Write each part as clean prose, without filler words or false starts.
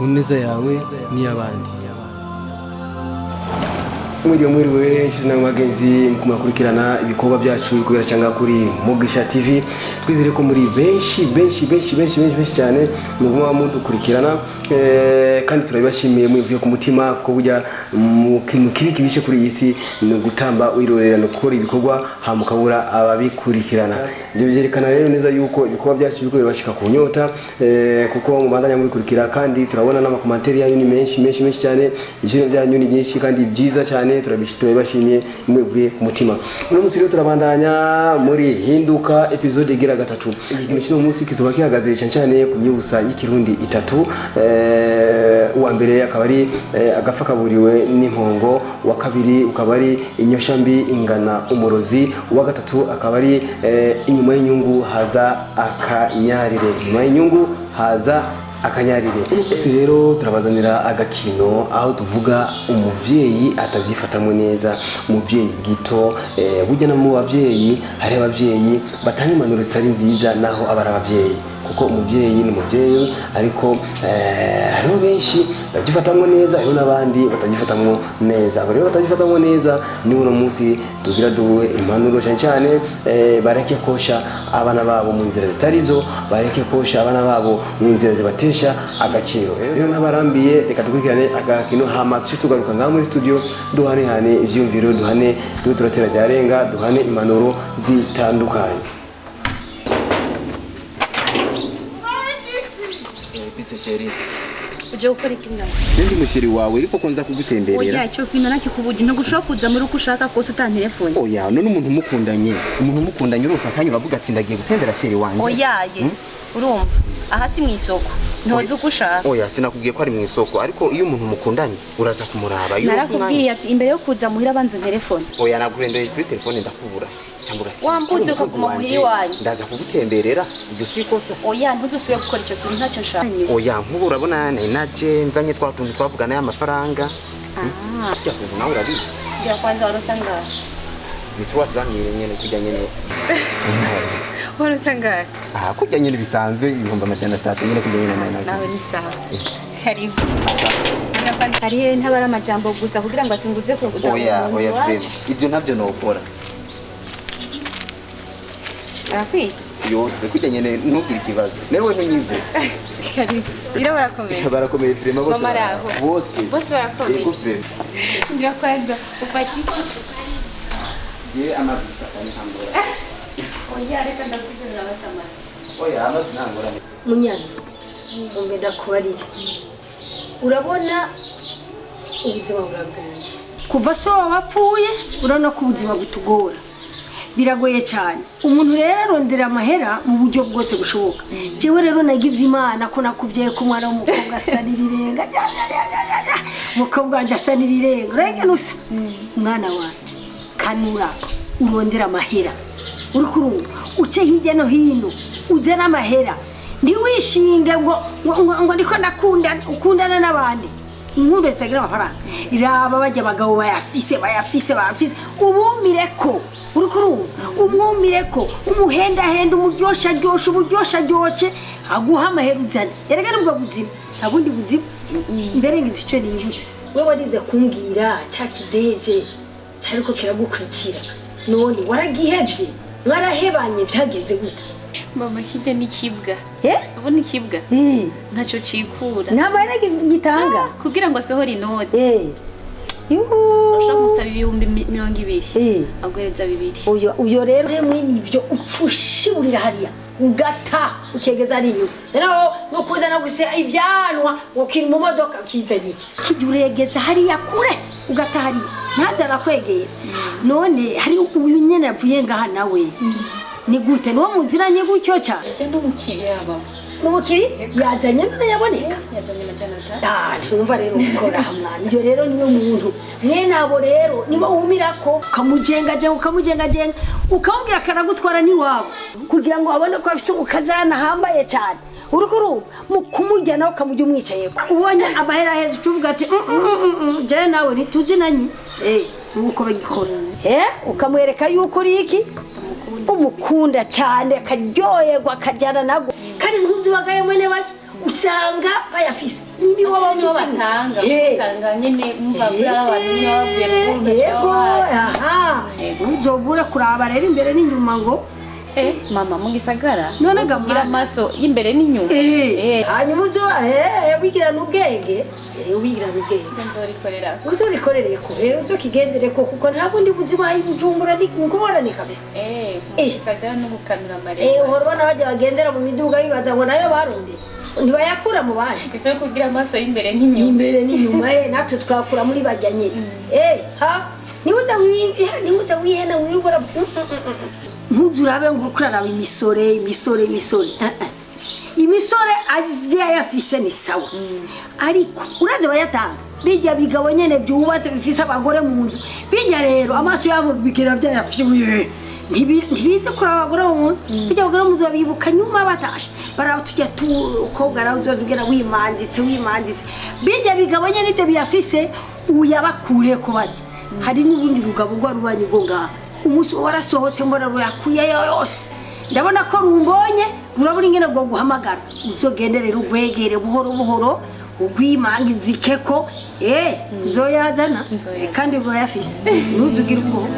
Ku neza yawe n'iy'abandi. Mwiriwe, mwiriwe nshuti namwe bagenzi mukumukurikirana ibikorwa byacu kubera cyangwa kuri Mugisha TV. Twizere ko muri benshi benshi benshi benshi benshi benshi cyane muguma mudukurikirana, kandi turabibashimiye mwivuye ku mutima, kuko burya mu kintu kibi kibishe kuri iyi si ni ugutamba wirorera, ni gukora ibikorwa hama ukabura ababikurikirana. Ibyo byerekana rero neza yuko ibikorwa byacu biriko bibashika ku nyota, kuko mubandanya mubikurikira, kandi turabona n'ama commentaires yanyu ni menshi menshi menshi cyane, ibiciro byanyu ni byinshi kandi byiza cyane. Turabibashimiye mwivuye ku mutima. Uno munsi rero turabandanya muri Hinduka, episode igira gatatu. Ikintu cy'uno munsi kizoba gihagaze cyane cyane ku myubusa y'ikirundi itatu. Uwa mbere akaba ari agafa kaburiwe n'impongo, uwa kabiri ukaba ari inyosha mbi ingana umurozi, uwa gatatu akaba ari inyuma y'inyungu haza akanyarire, inyuma y'inyungu haza akanyarire. Ese rero turabazanira agakino aho tuvuga umubyeyi atabyifatamo neza, umubyeyi gito. Burya no mu babyeyi hari ababyeyi batanga impanuro zitari nziza, naho aba ari ababyeyi, kuko umubyeyi ni umubyeyi, ariko hariho benshi babyifatamwo neza, hariho n'abandi batabyifatamwo neza. Abo rero batabyifatamwo neza ni uno munsi tugira duhe impanuro cyane cyane, bareke kosha abana babo mu nzira zitarizo, bareke kosha abana babo mu nzira zibatesha agaciro. Rero ntabarambiye, reka dukurikirane agakino, hama tuce tugaruka ngaha muri studio, duhanehane ivyiyumviro, duhane, dube turatera ryarenga, duhane impanuro zitandukanye. Bite chérie? Uje gukora iki ngaho? Ndi mu chéri wawe, ariko ko nza kugutemberera. Oya, icyo kintu nakikubuje. Ntabwo ushobora kuza muri uko ushaka kose utantelefone. Oya, none umuntu umukundanye urose akanya uravuga ati ndagiye gutembera chéri wanjye. Oyaye, urumva aha si mu isoko, ntoza uko ushaka. Oya, sinakubwiye ko ari mu isoko, ariko iyo umuntu mukundanye uraza kumuraba iyo uronse umwanya. Narakubwiye ati imbere yo kuza muhira banza telefone. Oya, nakurendeye kuri telefone ndakubura, cyangwa ati Wambuze "Uri umukunzi ukaguma wanje, muhira iwanyu." Ndaza kugutemberera, ibyo si ikosa. Oya, ntuzusubire gukora icyo kintu, ntacyo nshaka. Oya, nk'ubu urabona naje nzanye twa tuntu twavugana y'amafaranga. Ya kuntu nawe urabizi. Ngira kwanza wari usa ngaho. Ni 300 000 nyene, kujya nyene. Wari usa ngaho. Ah, kujya nyene bisanzwe, 300,000 nyene, kujya nyene nawe. Nawe ni sawa, karibu. Ngira kwanza hariyo ntabara amajambo gusa kugira ngo atinguze ku Oya, oya, vraiment ivyo ntabyo nokora. Arakwiye. Yose kujya nyene, ntugire ikibazo, nawe ntunyize. Karibu. Bira barakomeye. Barakomeye vraiment bose. Mama araho. Bose. Bose barakomeye. Yego, vraiment. Ngira kwanza ufata iki? Ye, amazi gusa kandi ntangora. Oya, reka ndakuzanira abasamara. Oya, amazi ntangora. Munyana, umbe ndakubarire, urabona ubuzima buragoye kuva so wapfuye. Urabona ko ubuzima butugora, biragoye cyane. Umuntu rero arondera amahera mu buryo bwose bushoboka. Jewe rero nagize Imana ko nakubyaye ko umwana w'umukobwa asa n'irirenga. Ya, ya, ya, ya, ya, ya. Umukobwa wanjye asa n'irirenga, urenge nusa umwana wanjye. Kanura urondera amahera, uri kurumva, uce hirya no hino uzane amahera. Ntiwishinge ngo ndiko ndakunda ukundana n'abandi inkumbe zitagira amafaranga. Raba bajya abagabo bayafise, bayafise, bayafise, ubumire ko uri kurumva, umwumire ko umuhendahenda, umuryosharyoshe, umuryosharyoshe, aguha amahera uzane. Erega nibwo buzima, nta bundi buzima. Mbere ngize icyo nibuze, we warize kumbwira cya kideje cyariko kiragukurikira, none waragihevye, mwarahebanye, byagenze gute? Mama, kijya ni kibwa. Eh? Ubu ni kibwa. Ntacyo cikura. Nta mahera gitanga. Kugira ngo asohore inoti. Yuhu. Ushobora kumusaba 20,000. Aguhereza 2. Uyo rero mwene ivyo upfushiburira hariya, ugata ukegeza ari inyuma. Rero no kuzana gusa ivyanwa ukiri mu modoka ukizana iki kijya, uregeza hariya kure, ugata hariya, ntaze arakwegera. None hari uyu nyene avuye ngaha nawe ni gute? Niwo muziranye gutyo cyane? Ujya n'umukiriya mama. N'umukiri yazanye none yaboneka. Yazanye 300. Ah, ntumva rero gukora mwana. Ibyo rero niwe muntu mwene abo rero nibo wumirako, ukamujengajenga, ukamujengajenga, ukamubwira akanagutwara n'iwabo kugira ngo abone ko afise ukazana hambaye cyane. Uriko urumva, mu kumurya nawe ukamurya umwicayeko, ubonye amahera aheza uca uvuga ati "Mm, jewe nawe ntituzinanye." Nuko bagikora, ukamwereka yuko uri iki, umukunda cyane, akaryoherwa, akajyana nago. Kandi ntuzubagaye mwene bake usanga bayafise. Nibi waba nibo ufise batanga Eh. usanga nyine umva kuri abantu nyine bavuye ruguru. Yego, aha, uzobura kuraba rero imbere n'inyuma ngo Eh, mama mu gisagara None ga ugira mwana. amaso y'imbere n'inyuma. Eh, hanyuma uzo wigirana ubwenge, wigirana ubwenge. Nzorikorera. Uzorikorere ko, uzokigendere ko, kuko nta bundi buzima ibujumbura ni ingorane kabisa. Eh, mu Eh. gisagara no gukanura Eh, amarembo. uhora ubona bajya bagendera mu miduga bibaza ngo nayo barondeye, ntibayakura mu bandi. Ife kugira amaso y'imbere n'inyuma. Imbere n'inyuma, natwe twakura muri bajya nyine. Ha, nibuza nibuza wihena wirugora, ntuzurabe ngo uriko uraraba imisore imisore imisore. Eh, eh. Imisore aje ayafise ni sawa, ariko uraze bayatanga bijya bigabo nyene byubatse bifise abagore mu nzu, bijya rero amaso yabo bigira byayafyuye. Ntibize kuraba abagore bo mu nzu, bijya abagore bo mu nzu babibuka nyuma batashe, baraba tujya tukobwa nawe uzogera wimanzitse wimanzitse. Bijya bigabo nyene ibyo biyafise uyabakureko barya. Hari n'urundi rugabo rwa rubanyi rwo ngaha, umunsi warasohotse mbona ruyakuyeyo yose, ndabona ko rumbonye rurabura ingene rwo guhamagara. Uzogende rero ugwegere buhoro buhoro ugwimangizikeko, uzoyazana. Kandi rurayafise, ntuzugire ubwoba.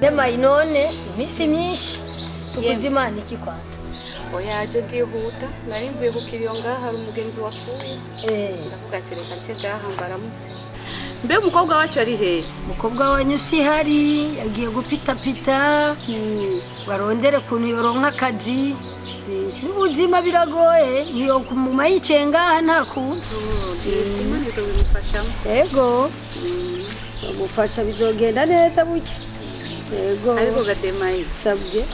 Dema inone iminsi myinshi tukuze Imana iki kwanza. Oya, je ndihuta, nari mvuye ku kiriyo ngaha hari umugenzi wapfuye. Ndavuga ati reka nce ngaha mbaramutse. Mbe umukobwa wacu ari hehe? Umukobwa wanyu si hari, yagiye gupitapita barondere ukuntu yoronka akazi. N'ubuzima biragoye, ntiyokumuma yicaye ngaha nta kuntu. Imana izobimufashamo. Yego, bagufasha bizogenda neza buke. Yego. Ariko gademayi, sabye.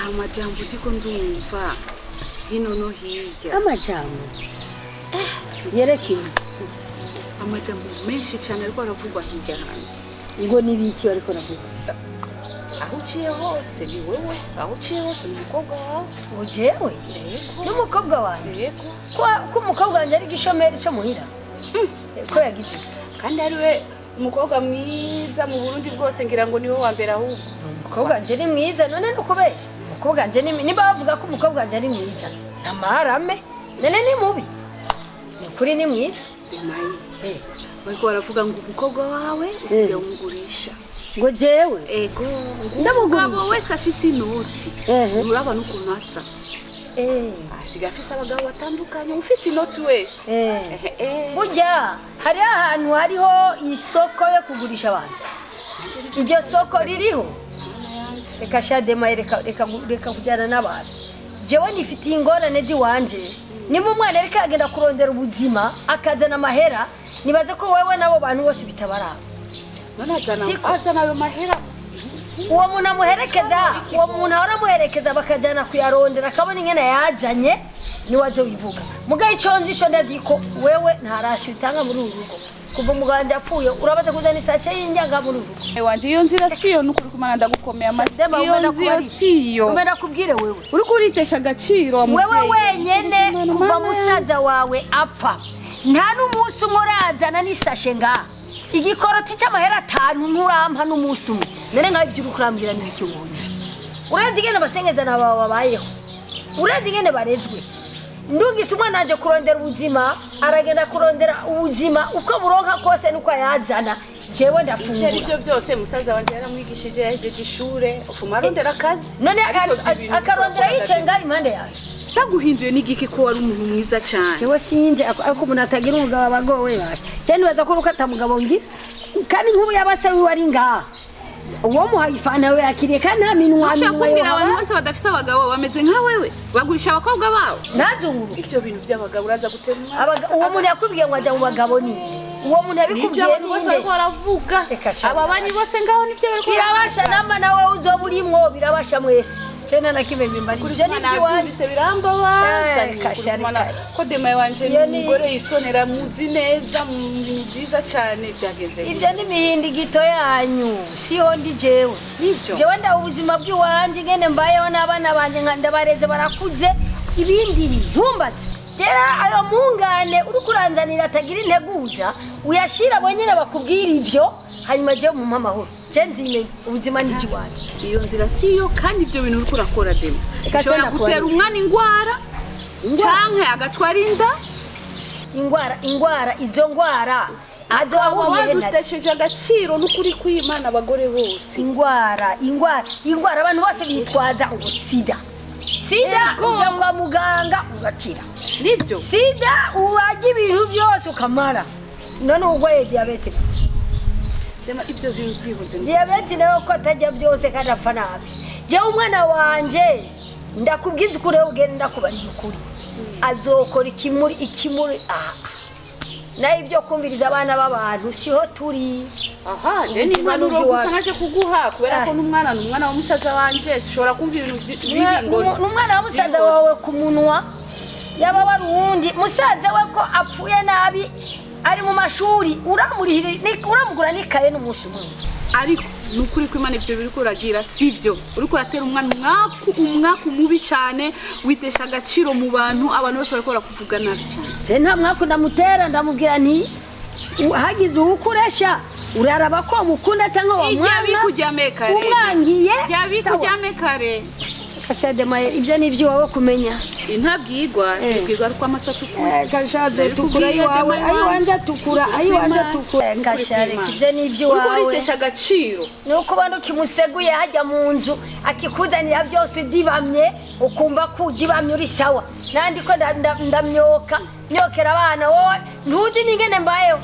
Amajambo ndiko ndumva hino no hirya. Amajambo yerekeye Amajambo menshi cyane ariko aravugwa hirya hanze. Ngo nibiki bariko ravuga? Aho uciye hose ni wewe, aho uciye hose ni umukobwa wawe. Ujewe n'umukobwa wanjye? Yego. Ko umukobwa wanjye ari gishomeri cyo muhira, ko yagize? Kandi ari we umukobwa mwiza mu Burundi bwose, ngira ngo niwe wa mbere ahubwo. Umukobwa wanje ni mwiza, none nukubesha? Umukobwa wanje ni, niba bavuga ko umukobwa wanje ari mwiza namarame, none ni mubi? Ni ukuri ni mwiza. Demayi, bariko baravuga ngo umukobwa wawe usigaye umugurisha. Ngo jewe? Ego. Ndamugurisha? Umugabo wese afise inoti, Ehe. nturaba n'ukuntu asa, asigaye afise abagabo batandukanye, ufise inoti wese. Ehe, eh. Burya hariho ahantu hariho isoko yo kugurisha abantu, iryo soko ririho. Reka shadema, reka reka reka kujyana n'abantu. Jewe nifitiye ingorane z'iwanje. Nimba umwana ariko aragenda kurondera ubuzima akazana amahera, nibaze ko wewe n'abo bantu bose bitabaraba. None azana Siko. azana ayo mahera? Uwo muntu amuherekeza, uwo muntu ahora amuherekeza bakajyana kuyarondera, akabona ingene yazanye, niwe azobivuga. Mugabo ico nzi ico ndazi ko wewe nta rasha utanga muri uru rugo. Kuva umugabo apfuye urabaza kuzana isashe y'injanga muri uru rugo. Wanje iyo nzira siyo, nukuri kumana ndagukomeye amashyi. Shadema, Iyo umena nzira kubari. siyo. Umena kubwire wewe. Uriko uritesha agaciro wa Wewe muvyeyi. wenyene Mana, kuva mana. musaza wawe apfa nta n'umunsi umwe urazana n'isashe ngaha, igikoroti cy'amahera 5 nturampa n'umunsi umwe. None nkaho ibyo uriko urambwira n'ibiki ubonye? Urazi ingene abasengezana bawe babayeho, urazi ingene barezwe. Ndungitse umwana wanje kurondera ubuzima, aragenda kurondera ubuzima uko buronka kose nuko ayazana. Jewe Ivyo ndafungura. ari byo byose, musaza wanje yaramwigishije, yahejeje ishure, ufuma arondera akazi. None Ariko ivyo bintu akarondera urakora. yicaye ngaho impande yawe? Ndaguhinduye n'igiki ko wari umuntu mwiza cyane? Jewe sinzi, ariko umuntu atagira umugabo aba agowe basha. Je nibaza ko uko atamugabo ngira, kandi nk'ubu yaba se wiwe ari ngaha, uwo muhaye ifanta we yakiriye, kandi nta minwa Ushobora minwa kumbwira abantu yohaba. bose badafise abagabo bameze nka wewe, bagurisha abakobwa babo? Ntazunguruke. Ibyo bintu by'abagabo uraza gutera umwana. Uwo muntu yakubwiye ngo ajya mu bagabo ni uwo muntu Nibyo yabikubwiye abantu bose ninde? bariko baravuga. Reka sha, Aba banyi bose ngaho nibyo bariko. Birabasha nama nawe uzoba urimwo, birabasha mwese. Je nta na kimwe mbimbariye, ivyo ni ivy'iwanyu. Nabyumvise birambabaza. Eh, kasha, Ni ukuri reka. ko dema wanje Iyo ni umugore yisonera, muzi neza mu bintu byiza cyane byagenze gute? Ibyo ni imihindigito yanyu, siho ndi jewe. Nibyo. Jewe ndaha ubuzima bw'iwanje ingene mbayeho n'abana banje, nka ndabareze barakuze, ibindi ntumbaze. Rero ayo mungane uri kuranzanira atagira integuza, uyashira bo nyene bakubwira ivyo, hanyuma jewe mumpe amahoro, je nzimenya ubuzima ni iby'iwanje. Iyo nzira siyo, kandi ibyo bintu uriko urakora, dema, Reka ushobora senda gutera kubarira. umwana ingwara canke agatwara inda. Ingwara, ingwara, izo ngwara azo ahuriye he nazo? Wadutesheje agaciro n'ukuri kw'Imana, abagore bose. Ingwara, ingwara, ingwara, abantu bose bitwaza ngo sida, sida. Ujya kwa muganga ugakira. Nibyo. Sida urarya ibintu byose ukamara, none urwaye diyabete. Dema, ibyo bintu byibuze. Diyabete nawe ko atajya byose kandi apfa nabi. Jewe umwana wanje, ndakubwiza ukuri, wowe ugenda ndakubariye ukuri, azokora ikimuri ikimuri aha. Nayo ibyo kumviriza abana b'abantu siho turi. Aha je ni Ubuzima impanuro ni gusa ubw'iwacu. naje kuguha, kubera ko Ah. n'umwana ni umwana wa musaza wanje, sishobora kumva ibintu bibi ngo N'umwana wa musaza wawe ku munwa, yaba wari uwundi musaza we ko apfuye nabi ari mu mashuri, uramurihira uramugura n'ikaye n'umunsi umwe? Ariko ni ukuri ko Imana, ibyo biri kuragira si byo, uriko uratera umwana umwaku, umwaku mubi cyane, witesha agaciro mu bantu, abantu bose bariko barakuvuga nabi cyane. Je nta mwaku ndamutera, ndamubwira nti hagize uwukuresha uraraba ko mukunda cyangwa Ijya wamwana bikuryame kare. umwangiye. Jya bikuryame kare. Kashademaye, ibyo ni iby'iwawe kumenya. Intabwigwa Eh. ibwirwa ari uko amaso atukura. Kashaje tukura iwawe, ayiwanje atukura, ayiwanje atukura. Kashareka, ibyo ni Uriko iby'iwawe. uritesha agaciro. Nuko ubona ukimuseguye hajya mu nzu akikuzanira byose udibamye, ukumva ko udibamye uri sawa, nandi ko ndamyoka myokera abana, wowe ntuzi n'ingene mbayeho.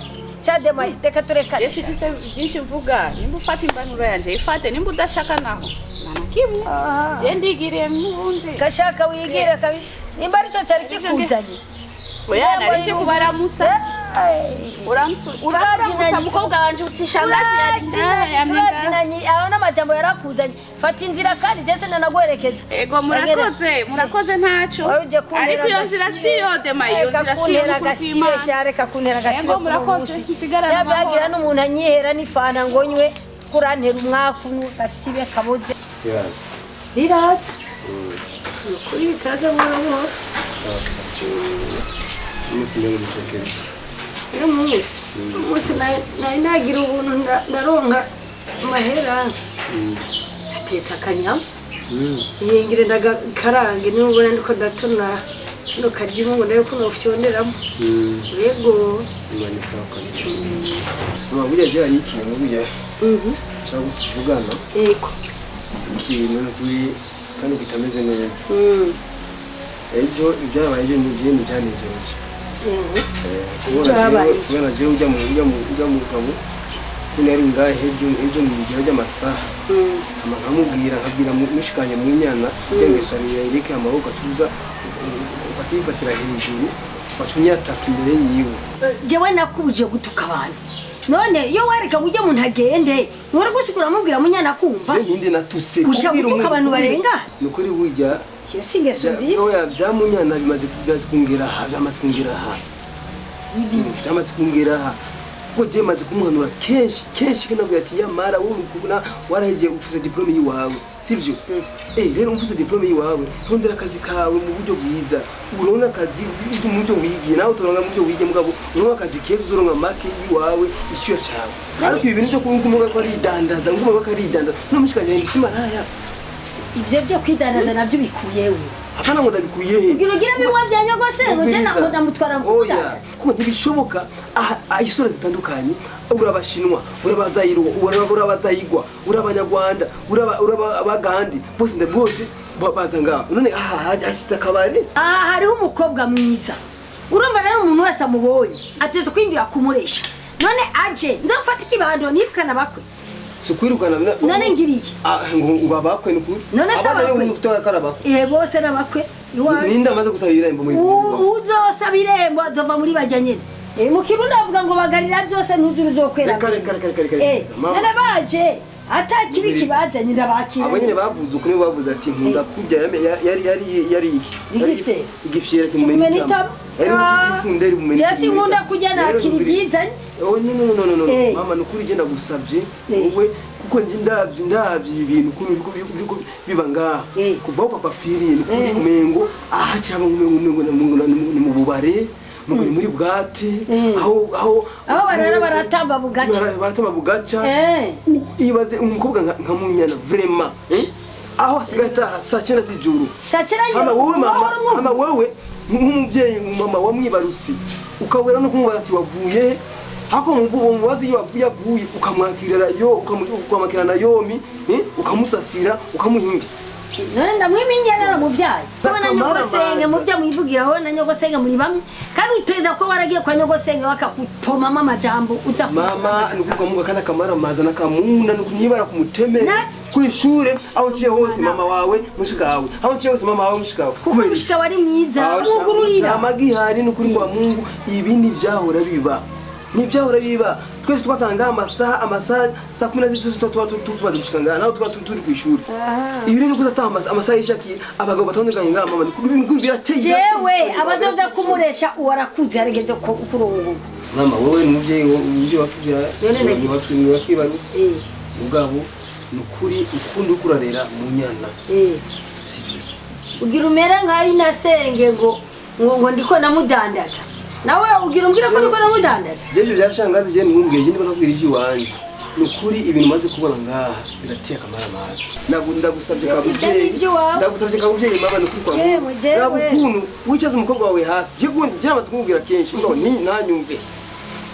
Shademaye, reka turekane. Jesi mfise byinshi mvuga, nimba ufata impanuro yanje ifate, nimba udashaka naho nta na kimwe. Ah. Je ndigiriye n'ubundi. Gashaka wigire kabisa, nimba aricyo cyari kikuzanye. Oya, nari nje kubaramutsa. Uramutsa mukobwa wanje uti shangazi yari. Turazinanye, aho n'amajambo yarakuzanye. Fata inzira kandi jese nanaguherekeza. Ego, murakoze, murakoze, ntaco. Wari uje kuntera Ariko iyo nzira agasibe. siyo, dema, iyo Reka nzira siyo, kuntera n'ukuri agasibe kw'Imana. sha, reka kuntera agasibe. Ego, murakoze, nsigarane Yabyagira amahoro. n'umuntu anyihera n'ifanta ngo nywe, kurantera umwaku gasibe kaboze. Biraza. Biraza ni ukuri, bikaza buhoro buhoro. Umunsi ndabona umutekere. Uno munsi, umunsi nari nagira ubuntu ndaronka amahera, atetse akanyama yingire ndagakarange, niba ubona ndiko ndatonora kano kadimu ngo ndabe ko nofyoneramo. Yego. Imana isawa kabisa. Mama, burya je hari ikintu burya nshaka kuvugana. Yego. Ikintu kuri kandi kitameze neza. Ejo ibyabaye ejo ni je ntibyanejeje. Ibyabaye. Kubona jewe ujya mu mugabo ko nari ngahe ejo mu gihe ry'amasaha, hama nkamubwira, nkabwira mushikanye mu nyana kugira ngo iswari yereke amaboko, acuza ukacifatira hejuru, ugaca unyataka imbere yiwe. Jewe nakubuje gutuka abantu, none iyo wereka ngo ujye umuntu agende ntiwari gusigura amubwira munyana kumva. Je ninde natuse? Ushaka Kubwira gutuka abantu barenga? Ni ukuri burya. Iyo si ingeso nziza. Oya, bya munyana bimaze kungera aha, byamaze kungera aha, byamaze kungera aha, kuko je maze kumuhanura kenshi kenshi, kinabwira ati yamara wowe ukubona warahejeje, ufise diplome yiwawe, sivyo? Rero umfise diplome yiwawe, rondera akazi kawe mu buryo bwiza, uronka akazi mu buryo wigiye, nawe utoronka mu buryo wigiye, mugabo uronka akazi keza, uzoronka make yiwawe icyuya cawe. Ariko ibi bintu byo kumuga ko aridandaza, ngumuga ko aridandaza, no mushikanje ndi simaraya. Ibyo byo kwidandaza nabyo bikuyewe. Hapana ngo ndabikuye he? Ugira ugire bimwe bya nyogosenge uje Ubwiza. ndamutwara mu Oya, kudandaza. kuko ntibishoboka. Aha isura zitandukanye, urabashinwa, urabazayirwa, urabazayigwa, urabanyarwanda, uraba abagandi bose, bose baza ngaho. None aha hashyitse akabari. Aha hariho umukobwa mwiza. Urumva rero, umuntu wese amubonye ateze kwiyumvira kumuresha. None aje nzofata ikibando nirukana bakwe? Si kwirukana. None ngiriye? Ah, ngo abakwe ni ukuri. None se Abana abakwe? ni ukutakara abakwe. Eh, bose n'abakwe iwacu. Ninde amaze gusaba irembo muri Uzosaba irembo azova muri bajya nyene. Eh, mu Kirundi bavuga ngo bagarira byose ntuzuri uzokwera. Reka, reka, reka, reka, reka. Eh, Mama. none baje ata kibi Umviriza. kibazanye, ndabakira. Abo nyine bavuze ukuri, bavuze ati nkunda kurya yari iki? Igifyera. Igifyera kimumena Kimumena itama. itama. Yari Ah. igipfunda yari mumena. Je sinkunda kurya, nakira ibyizanye. Oh, no, no, no, no, no. Eh. Mama, nukuri je ndagusabye Eh. wowe, kuko nje ndavye ibi bintu ukuntu biriko biba ngaha Eh. kuva aho papa apfiriye, nukuri Eh. umengo aha cyangwa umengo ni mu bubare, ngo ni muri bwate aho Aho barara baratamba bugaca. Baratamba bugaca. Eh. Ibaze umukobwa nka Munyana vraiment, eh? Aho asigaye ataha saa 9 z'ijoro. Saa 9. Hama wowe mama, hama wewe nk'umubyeyi, mama wamwibarutse, ukabura no kumubaza si wavuye he? Hako umubazi iyo wavuye avuye ukamwakirira yo ukamwakirana yomi, eh? Ukamusasira, ukamuhinja. None ndamwimingira naramuvyaye. Kuba na nyogosenge muvyo mwivugiraho, na nyogosenge muri bamwe, kandi uteza ko waragiye kwa nyogosenge bakakupomamo amajambo uza Mama, nukuvuga muga kandi akamara maza nakamunda nibara kumutemera kwishure aho uciye hose mama wawe mushikawe, aho uciye hose mama wawe mushikawe. Kuko mushika wari mwiza mwugururira. Amagihari nukuri kwa Mungu, ibi ntibyahora biba, ntibyahora biba. Twese twatanga amasaha saa 12 tuba tumaze gushika ngaha, naho tuba turi ku ishuri. Iyo rero kuzataha amasaha y'ishaki, abagabo batandukanye ngaha, mama, ni birateye. Jewe abazoza kumuresha uwarakuze yarigeze kurongora. Mama, wowe ni umubyeyi, umubyeyi watubyara, None nagiye. watwibarutse. Eh, Mugabo ni ukuri ukundi uriko urarera Munyana eh. sibyo. Ugira umere nka inasenge ngo ndiko namudandaza. Nawe ugira umbwira ko ndiko namudandaza. Jeje bya shangazi, je ntumbwiye, je ndiko nakubwira iby'iwanjye. Ni ukuri ibintu maze kubona ngaha birateye akamara. Ndagusabye kabuvyeyi. Ibyo ni iby'iwawe. Ndagusabye kabuvyeyi, mama, ni ukuri kwa Yewe, Mungu. jewe. Raba ukuntu wicaza umukobwa wawe hasi. Jigundi je namaze kumubwira kenshi ngo ni ntanyumve.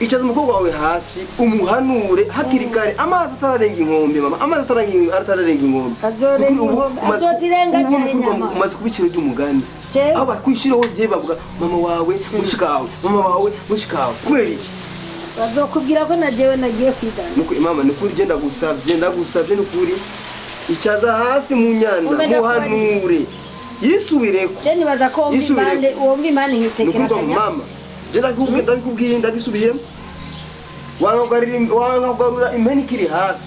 Icaza umukobwa wawe hasi umuhanure hakiri kare, amazi atararenga inkombe, mama, amazi atararenga inkombe. Azorenga Nukuri ubu inkombe, azozirenga ubu cyane nukuri nyama. umaze kuba iciro ry'umugani. Jewe. Aho bakwishira hose je bavuga mama wawe mushikawe, mama wawe mushikawe. Kubera iki? Bazokubwira ko na jewe nagiye kwidana. Nuko mama, nukuri je ndagusabye, nukuri icaza hasi Munyana, Umbe ndakubarira. muhanure yisubireko. Je nibaza ko wumva Yisubire. impande, wumva impande nkitekera Nukuri akanya. mama, je ndabikubwiye, ndagisubiyemo, wanga kugarura impene ikiri hafi,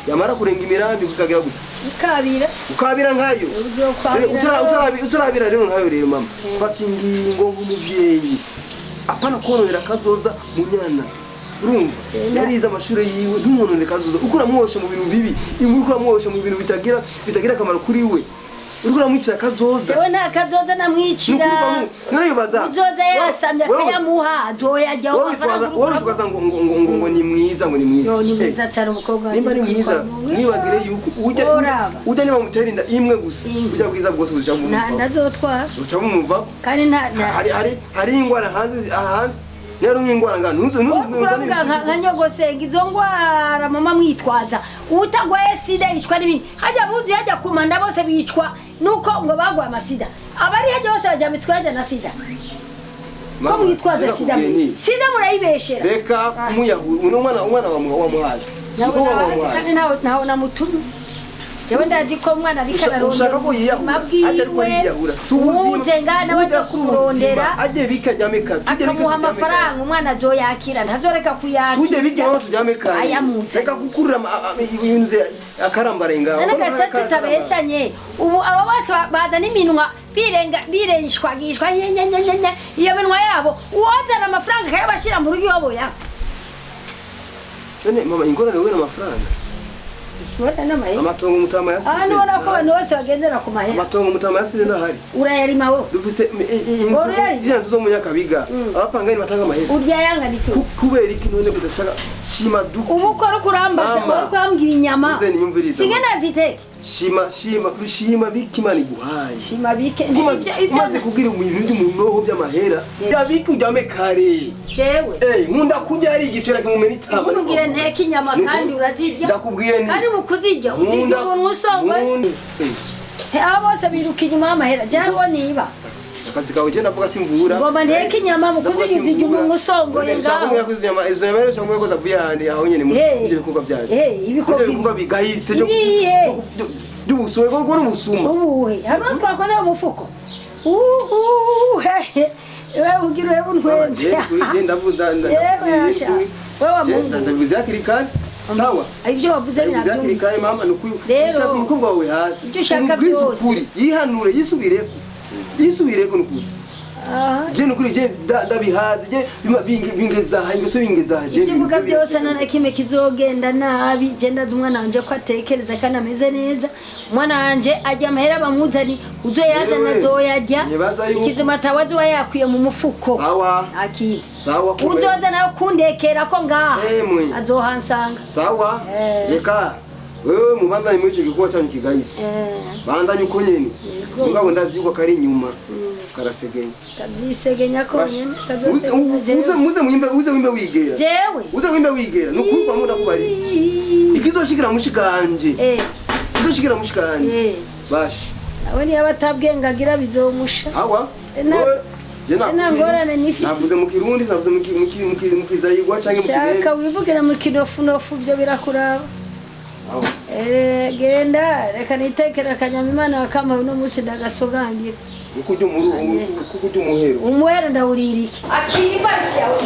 yamara kurenga imirambi ukagira gute? Ukabira. Ukabira nkayo. Uzokwabira. Utarabira rero nkayo rero, mama, fata ingingo nk'umuvyeyi, apana kononera kazoza Munyana. Urumva yarize amashuri yiwe, ntumononere kazoza uko uramwosha mu bintu bibi, uriko uramwosha mu bintu bitagira akamaro kuri we, uriko uramwicira kazoza. Jewe nta kazoza namwicira. Nukuri kwa Mungu. None yubaza Uzoza yasamye akayamuha azoyajyaho. Wowe witwaza ngo ni mwiza, ngo ni mwiza. Yo, ni mwiza cyane umukobwa wanjye. Nimba ari mwiza, mwibagire yuko Uraba. ujya niba mutera inda imwe gusa, ujya bwiza bwose buca bumuvako. Ntazotwara. Buca bumuvako. Kandi nta Hari ingwara hanze aha hanze, niba ari ingwara ngana ntuzu uravuga nka nyogosenga izo ngwara mama mwitwaza. Utagwaye sida yicwa n'ibindi hajya buzuye hajya kumanda bose bicwa nuko ngo bagwaye amasida. Abari hajya bose bajyambitswe hajya na sida. Ko mwitwaza sida, sida murayibeshera. Reka muyahura uno mwana wamuhaze. Nawe Umukobwa nawe wamuhaze. kandi ntawe namutumye. Jewe ndazi ko umwana ariko ararondera Ushaka ko ubuzima yiyahura ajya ariko bwiwe. ariyahura si ubuzima. Uwuze ngana Burya baza si kumurondera ubuzima. Ajye bikajyame kare tujye bika akamuha turyame kare. amafaranga, umwana azoyakira, ntazoreka kuyakira. Tujye bijya aho turyame kare. Ayamutse. Reka gukurura ibintu akarambara ngaho. None gace tutabeshanye, ubu abo bose bazana iminwa birenga birenshwagishwa nyenyenyenyenye iyo minwa yabo, uwazana amafaranga akayabashira mu rugo iwabo ya None mama, ingorane wowe n'amafaranga. Ubona n'amahera. Amatongo mutama yasize. Aha nubona ko abantu bose bagendera ku mahera. Amatongo mutama yasize ndahari. Urayarima wowe? Dufise Urayarima? ziriya nzu zo mu Nyakabiga, abapangayi batanga amahera. Urya yangana iki? Kubera iki none kudashaka shima duke? Ubu ukora ukurambaza. Mama. Uri kurambwira inyama. Uze ninyumvirize, Sige mama. naziteke. Shima shima shima biki Imana iguhaye. Shima bike. Umaze kubwira ibintu by'umunoho by'amahera. Ya biki ujyame kare. Jewe. Nkunda kurya ari igicera kimumena itama. Nkumbwire nteke inyama kandi urazirya. Ndakubwiye ni. Kandi mu kuzirya uzirya ubunwa usongwe. Abo bose biruka inyuma y'amahera. Jewe niba. Akazi kawe je ndavuga simvura. Ngomba nteke inyama mu kuzirya uzirya ubunwa usongoye ngaho. Cyangwa inyama izo nyama rero cyangwa koza vuye handi aho nyene mu ibyo bikorwa byaje. Ibyo bikorwa bigahise byo by'ubusuma bwo n'ubusuma. Ubuhe hamwe twakoze mu mufuko. Wewe ugira wewe untwenze. Je ndavuga ndavuze hakiri kare. Sawa. Ibyo wavuze nabyo. Kare mama nukushaka umukobwa wawe hasi. Ibyo ushaka byose. Yihanure yisubireko. Yisubireko nukuri. Je nukuri je ndabihaze je bingezaha ingeso bingezaha je. Ibyo uvuga byose nta na kimwe kizogenda nabi. Je ndazi umwana wanje ko atekereza kandi ameze neza. Umwana wanje ajya amahera bamuzani uzoyazana azoyarya. Ikizima atawazi wayakwiye mu mufuko. Sawa. Akiri. Sawa. Uzoza nawe kundekera ko ngaha. Azohansanga. Sawa. Reka wewe mubandanye muri ico gikorwa cyanyu kigahise. Bandanye uko nyene. Mugabo ndazi yuko kari inyuma. Karasegenya. Kazisegenya ko nyene kazosegenya jewe. Muze mwimbe uze wimbe wigera. Jewe. Uze wimbe wigera nukurwa mu ndakubari. Ikizoshikira mushikanje. Ikizoshikira mushikanje. Bashi. Awe ni abatabwengagira bizomusha. Sawa. Na ngorane nifite. Navuze mu Kirundi, navuze mu mu Kizayigwa canke mu Kibembe. Shaka wivugire mu kinofunofu byo birakuraba. Genda reka nitekera akanyama Imana wakama uno munsi ndagasogangira. Ukujya ukujya umuhero. Umuhero ndawurira iki? Akiri ivarisi yawe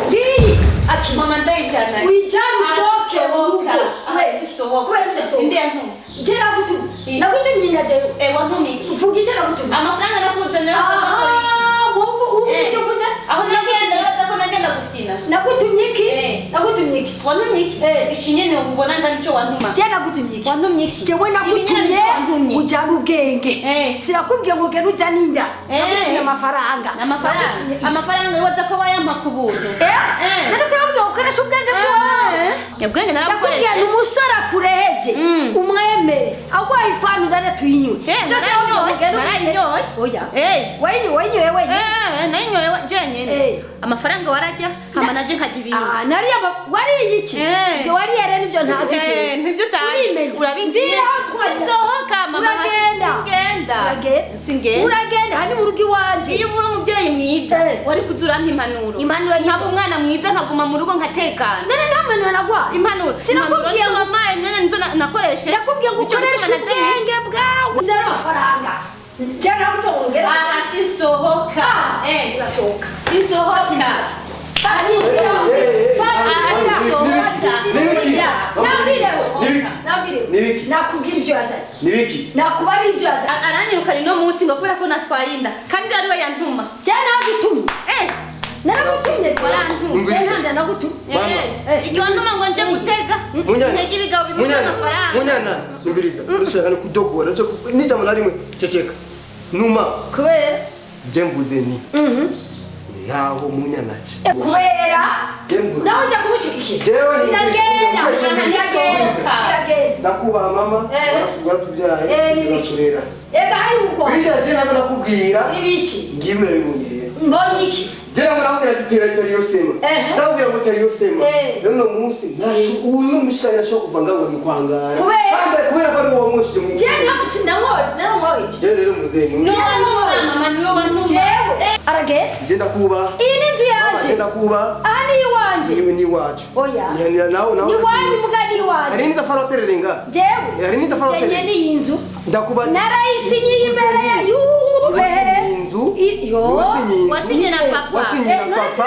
ngiyi. Akiri. Mama ndayijana. Wijana usohoke mu rugo. Sohoka. Ndiye ntuma. Je nagutumye. Nagutumye na jewe. Wantumye iki? Mvuga icyo nagutumye. Amafaranga nakuzanira aho. Wowe uzi ibyo uvuze? Aho nagenda baza ko nagenda gufyina. Nagutumye iki? Nagutumye iki? Wantumye iki? Iki nyene ubona ndanico wantuma. Je nagutumye iki? Wantumye iki? Jewe nagutumye ujana ubwenge. Sirakubwiye ngo genda uzane inda. Nagutumye amafaranga. Amafaranga. Amafaranga waza ko bayampa ku buntu. None se bakubwiye ngo ukoreshe ubwenge bwawe. Ubwenge narabukoresheje. Nakubwiye ni umusore akureheje. Umwemere. Agwaye ifanu uzane tuyinywe. Narayinyoye. Oya. Wayinyoye wenyine. Nayinyoye jenyine. Amafaranga warajya hama naje nkajya ibindi. Nariya wariye iki? Ibyo wariye rero nibyo ntazi je. Nibyo utazi. Urabizi. Sohoka mama. Uragenda. Singenda. Uragenda hani mu rugo iwanje. Iyo ubura umubyeyi mwiza wari kuzurampa impanuro. Nkaba umwana mwiza nkaguma mu rugo nkatekana. None nta mpanuro nagwaye. Impanuro. Sinakubwiye ngo wampaye none nizo nakoresheje. Nakubwiye ngo ukoreshe ubwenge bwawe. Nzana amafaranga. Jana mutongera. Aha sisohoka. Urasohoka. Sisohoka. Nakubwira ibyo yazanye. Nibiki? Nakubara ibyo yazanye. Aranyirukanye no munsi ngo kubera ko natwaye inda. Kandi ari we yantuma. Je nagutumye. Naragutumye. Warantumye. Je ntanda nagutumye. Igihe wantuma ngo nje gutega. Ntege ibigabo bivuze amafaranga. Munyana, numviriza. Ushaka no kudogora. Nijambo na rimwe ceceka. Numa. Kubera je mvuze ni. Ntaho munyanaje. Kubera nawe ujya kumushigikira. Iragenda. Iragenda. Ndakubaha mama. Watubyaye. Uraturera. Ega hari mu Rwanda. Bijya je nabwo nakubwira. Ibiki? Ngiwe urabimunyerera. Mbonye iki? Je nabwo nakubwira ati tera tera sema. Ndakubwira ngo tera sema. Rero no munsi uyu mushikari ashobora kuva ngaho ngikwangara. Kubera kubera ko ari uwo mwoshije mu. Je ntabwo sindamwoye naramwoye. Je rero muzehe. Niwe mama niwe wantuma. Jewe aragenda. Je ndakubaha. Iyi ni inzu yanje. Je ndakubaha. Aha ni iwanje. Ni ni iwacu. Oya. Nawe nawe. Ni iwanyu muga ni iwanje. Hari n'itafari watererenga. Jewe. Hari n'itafari watererenga. Jenye ni iyi nzu. Ndakubaha. Narayisinyiye imbere ya inzu. Wasinye na papa. Wasinye na papa.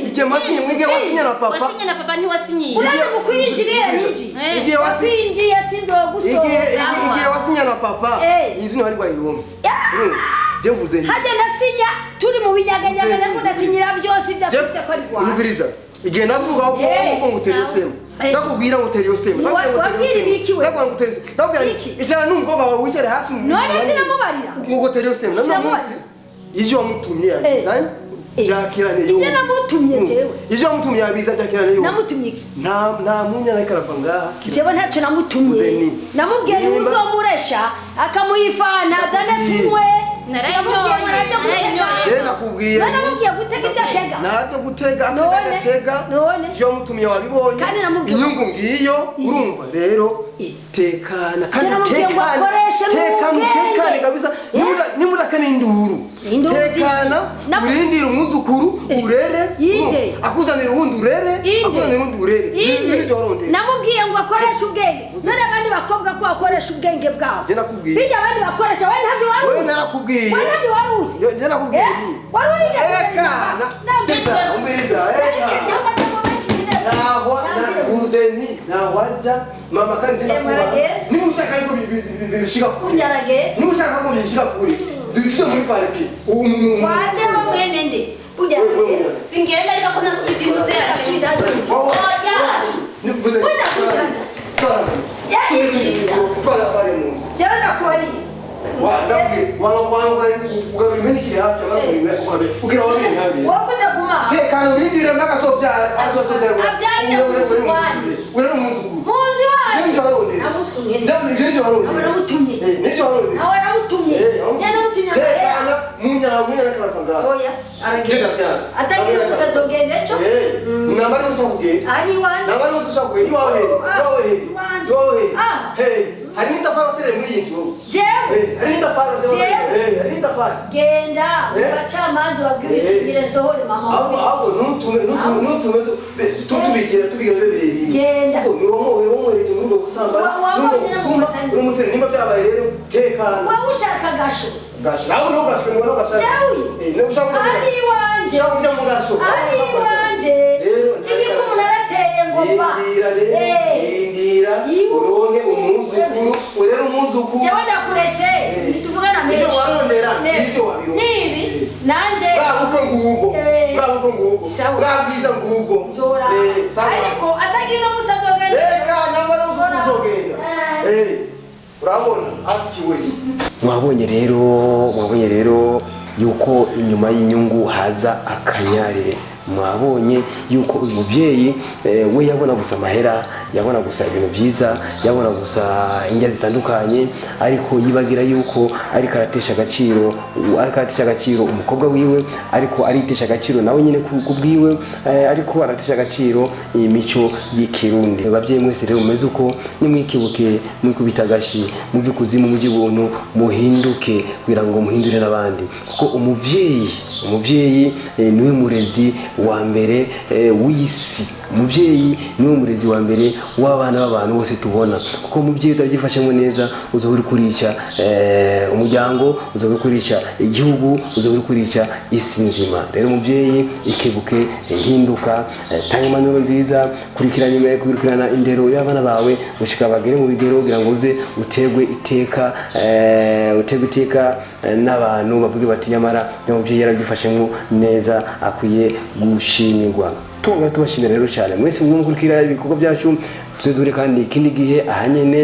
Igihe wasinye mwige wasinye na papa. Wasinye na papa ntiwasinyiye. Uraza mu kwinjirira ninji. Igihe wasinjiye sinzogusohoka. Igihe wasinya na papa. Inzu ntibari bwayirome. Je mvuze nti. Hajya nasinya turi mu binyaganyaga nako ndasinyira byose ibyo afise ko ari rwanda. Umviriza. Igihe navuga ko ngo utere sema. Ndakubwira ngo utere sema. Ndakubwira ngo utere sema. Ndakubwira icara n'umukobwa wawe wicare hasi. None sinamubarira. Ngo utere sema. None munsi ije wamutumye yagizanye. Byakirane yo. Ivyo namutumye jewe. Ivyo wamutumye yabiza, byakirane yo. Namutumye iki? Nta munyana ariko arava ngaha. Jewe ntacyo namutumye. Uze ni. Namubwiye Nimba- uzomuresha akamuyifana azane Nakubwiye. tunywe. Narayinyoye, Sinamubwiye ngo araja gutega. narayinyoye. Je nakubwiye. Naramubwiye gutega ibyo atega. Ntabyo gutega, atega None, agatega. none. Ivyo wamutumye wabibonye. Kandi namubwiye- Inyungu ngiyo, urumva rero tekana kandi Je namubwiye ngo tekane, akoreshe tekane, n'ubwenge. tekane kabisa. Nimudakane induru. Induru Tekana, urindire umwuzukuru urere. Yinde. Akuzanira uwundi urere. Inde. Akuzanira uwundi urere. Inde. Nibyo warondera. Namubwiye ngo akoreshe ubwenge. None abandi bakobwa ko bakoresha ubwenge bwabo? Je nakubwiye. Bijya abandi bakoresha, wowe ntabyo wari Wewe uzi. narakubwiye. Wowe ntabyo wari uzi. Je nakubwiye Eh? ni. Wari uri Eka, umviriza, eka. Ntaho nakuze nti ntaho ajya mama, kandi Eh, mwaragenda? niba ushaka yuko bishika kure, Unyarage. niba ushaka ko bishika kure, dushyire muri pariki ubu. Waje wa mwene nde? Unyarage. Singenda, ariko ko nasubiza inzu yacu. Asubiza hano. Oya. Nivuze. Wenda Jewe nakubariye. Wowe kutaguma. Tekana, urindire n'akazobyara, azobyara. Abyarira mu nzu iwanyu. Uri n'umwuzukuru. Mu nzu iwacu. Nibyo warondera. Nta mwuzukuru nkeneye. Nibyo warondera. Aho namutumye. Nibyo warondera. Aho namutumye. Je namutumye amahera. Tekana, munyana, munyana karava ngaha. Oya, aragenda. Genda byanze. Atagira umusazi ugenda ejo. Namba ari ushaka kugenda. Ari iwanje. Namba ari ushaka kugenda. Iwawe he? Iwawe he? Iwanje. Iwawe he? Ah. Hey, hari n'itafari watereye muri iyi nzu. Jewe. Hari n'itafari. Jewe. Hari n'itafari. Genda Eh? mu bacamanza babwire Eh. uti ngire sohore mama. Ahubwo ahubwo ntutume tubigira bibe birebire. Genda. Kuko ni wowe wamwohereje muri ubwo busambanyi, Wa- muri ubwo wabonye busuma, n'umufatanye. uri umusore. Nimba byabaye rero, tekana. Wowe ushaka agasho. Gasho. Nawe niho gasho, niho gasho. Jewe. Niba ushaka kujya mu Ari gasho. iwanje. Ushaka kujya mu gasho. Ari iwanje. Rero, Igikumu narateye ngo mva. Rindira rero, Eh. rindira, Ibu. uronke umwuzukuru, urere umwuzukuru. Jewe ndakuretse. Eh. Ntituvugana Ibyo menshi. warondera, Ne- ibyo wabironse. Nibi nanje. Bwa bukwe ngubwo, Eh. bwa bukwe ngubwo, Sawa. bwa bwiza ngubwo. Nzora. Sawa. Ariko atagira umusazi ugenda. Reka nyamara uzogenda. Eh. Urabona asikiwe. Mwabonye rero yuko inyuma y'inyungu haza akanyarire. Mwabonye yuko uyu mubyeyi we yabona gusa amahera, yabona gusa ibintu byiza, yabona gusa indya zitandukanye, ariko yibagira yuko ariko aratesha agaciro umukobwa wiwe, ariko aritesha agaciro nawe nyine ku bwiwe, ariko aratesha agaciro iyi mico y'ikirundi. Babyeyi mwese rero mumeze uko, nimwikibuke, mwikubita agashi, muve ikuzimu mujye ubuntu, muhinduke kugira ngo muhindure n'abandi, kuko umubyeyi niwe murezi wa mbere w'isi. Umubyeyi niwe murezi wa mbere w'abana b'abantu bose tubona, kuko umubyeyi utabyifashemo neza uzoba uri kurica umuryango, uzoba uri kurica igihugu, uzoba uri kurica isi nzima. Rero umubyeyi, ikebuke, hinduka, tanga impanuro nziza, kurikirana kurikirana indero y'abana bawe gushika bagere mu bigero, kugira ngo uze utegwe iteka, n'abantu bavuge bati: "Nyamara uyu mubyeyi yarabyifashemo neza, akwiye gushimirwa." Tongera tubashimira rero cyane mwese mukurikira ibikorwa byacu. Tuze duhure kandi ikindi gihe ahanyene,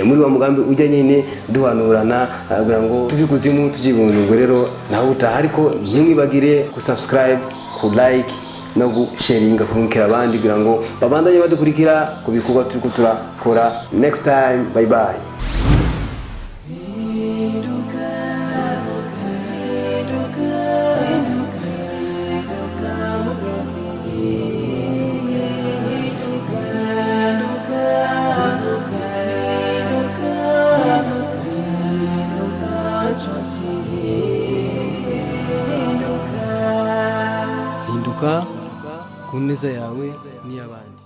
muri wa mugambi ujya nyene duhanurana, kugira ngo tuve kuzimu tujye ibuntu. Ubwo rero naho utaha, ariko ntimwibagire ku subscribe, ku like no gusharinga, kurungikira abandi kugira ngo babandanye badukurikira ku bikorwa turiko turakora. Next time, bye bye. Hinduka ku neza yawe n'iy'abandi.